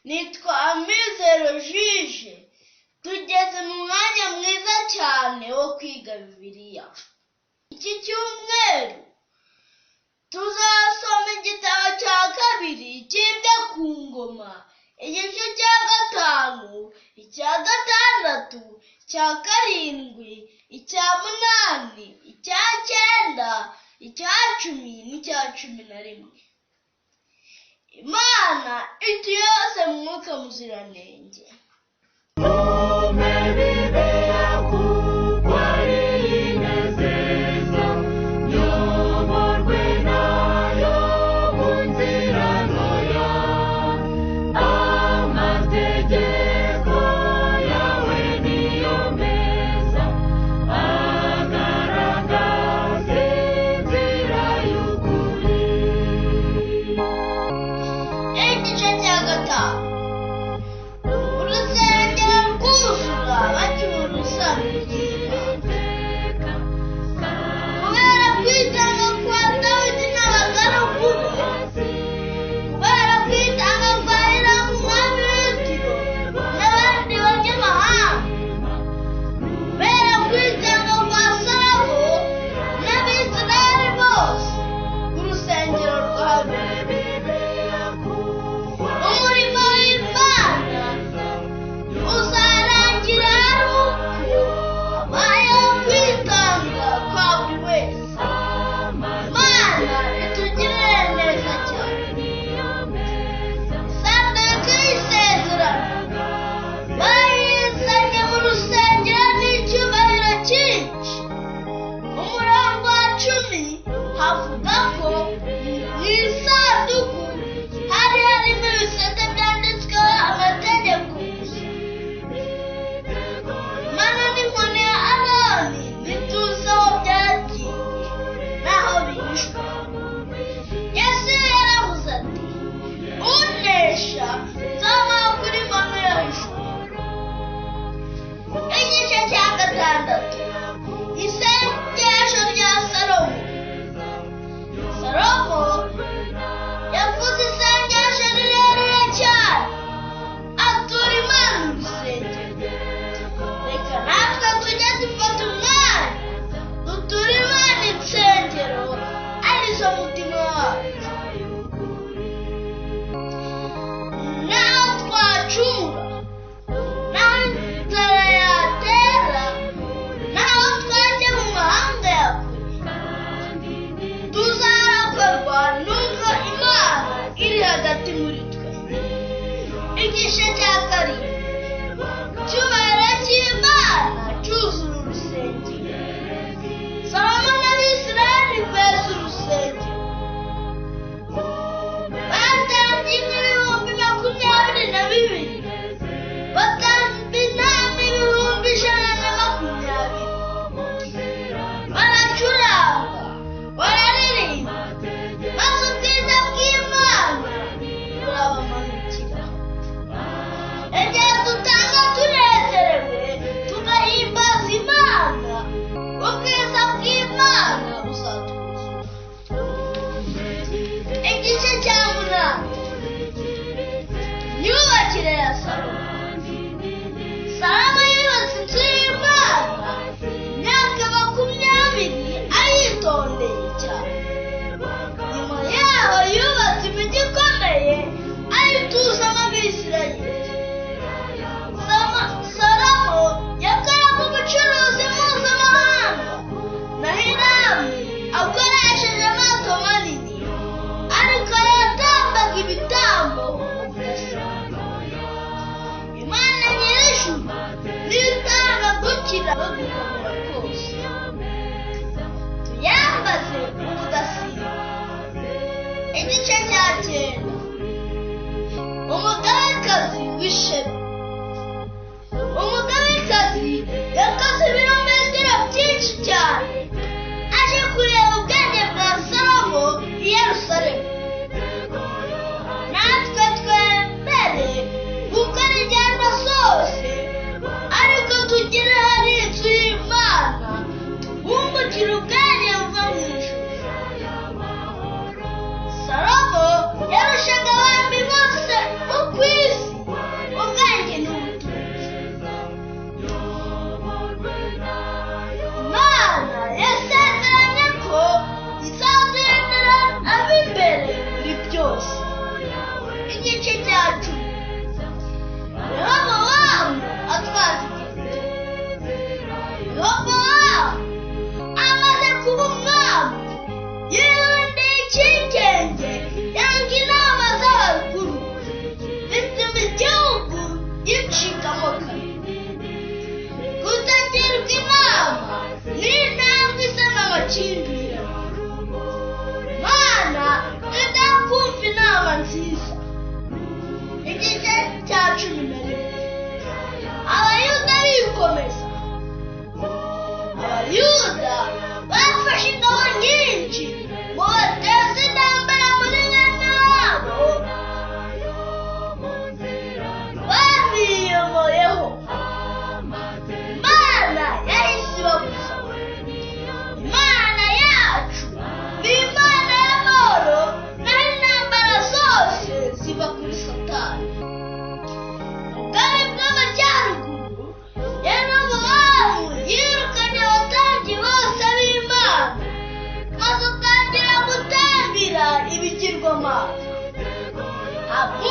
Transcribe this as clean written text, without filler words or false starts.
Nitwa Amizero Jije. Tugeze mu mwanya mwiza cyane wo kwiga Bibiliya. Iki cyumweru tuzasoma igitabo cya kabiri cy'ibyo ku ngoma, igice cya 5, icya 6, icya 7, icya 8, icya 9, icya 10 n'icya 11. Imana ituyose mu mwuka muziranenge. Igice cya 5. Urusengero rwuzura bacyura isanduku y'Imana. Kubera kwitanga kwa Dawidi n'abagaragu be, kubera kwitanga kwa Hiramu umwami w'i Tiro n'abandi banyamahanga, kubera kwitanga kwa Salomo n'Abisirayeli bose, urusengero rwahagaritswe. Umurimo w'Imana uzarangira ari uko habayeho kwitanga kwa buri wese. Imana itugirire neza cyane. Isanduku y'isezerano bayizanye mu rusengero n'icyubahiro cyinshi. Umurongo wa 10 havuga ko mu isanduku hari harimo ibisate byanditsweho amategeko gusa. Mana n'inkoni ya Aroni ntituzi aho byagiye n'aho bihishwe. Yesu yaravuze ati: unesha nzamuha kuri manu yahishwe. Igice cya 6. Isengesho rya Salomo. Salomo yavuze isengesho rirerire cyane, atura Imana urusengero. Reka natwe tujye dufata umwanya duture Imana insengero arizo mutima wacu. Naho twacumura, naho inzara yatera, naho twajya mu mahanga ya kure, tuzarakorwa n'ubwo Imana iri hagati muri twe. Igice cya 7. Icyubahiro cy'Imana cyuzura urusengero. Salomo n'Abisirayeli beza urusengero. Batambye inka 22,000, batamba intama 120,000. Baracuranga, bararirimba, maze ubwiza bw'Imana burabamanukira. Igihe dutanga tunezerewe, tugahimbaza Imana, ubwiza bw'Imana buzatwuzura. Igice cya 8. Imyubakire ya Salomo. Salomo yubatse inzu y'Imana imyaka 20 ayitondeye cyane. Nyuma yaho yubatse imijyi ikomeye ayituzamo Abisirayeli. Salomo yakoraga ubucuruzi mpuzamahanga na Hiramu akoresheje amato manini, ariko yatambaga ibitambo ubudasiba. Imana nyir'ijuru niyo itanga gukira no gukomera kose. Tuyambaze ubudasiba. Igice cya 9. Umugabekazi w'Ishema. Umugabekazi yakoze ibirometero byinshi cyane aje kureba ubwenge bwa Salomo i Yerusalemu. Natwe twemere gukora ingendo zose, ariko tugere hari inzu y'Imana, twungukire ubwenge buva mu ijuru. Salomo yarushaga abami bose bo ku isi. Igice cya 10. Rehobowamu atwaza igitugu. Rehobowamu amaze kuba umwami, yirondeye icyigenge, yanga inama z'abakuru, bituma igihugu gicikamo kabiri. Kutagirwa inama ni intambwe izana amakimbirane. Mana idakumva inama nziza. Igice cya 11. Abayuda bikomeza. Abayuda bafashe ingabo nyinshi ngo bateze intambara muri bene wabo babiyoboyeho. Imana yahise ibabuza. Imana yacu ni Imana y'amahoro, naho intambara zose ziva kuri Satani. Ubwami bw'amajyaruguru, Yerobowamu yirukanye abatambyi bose b'Imana, maze atangira gutambira ibigirwamana. Habwa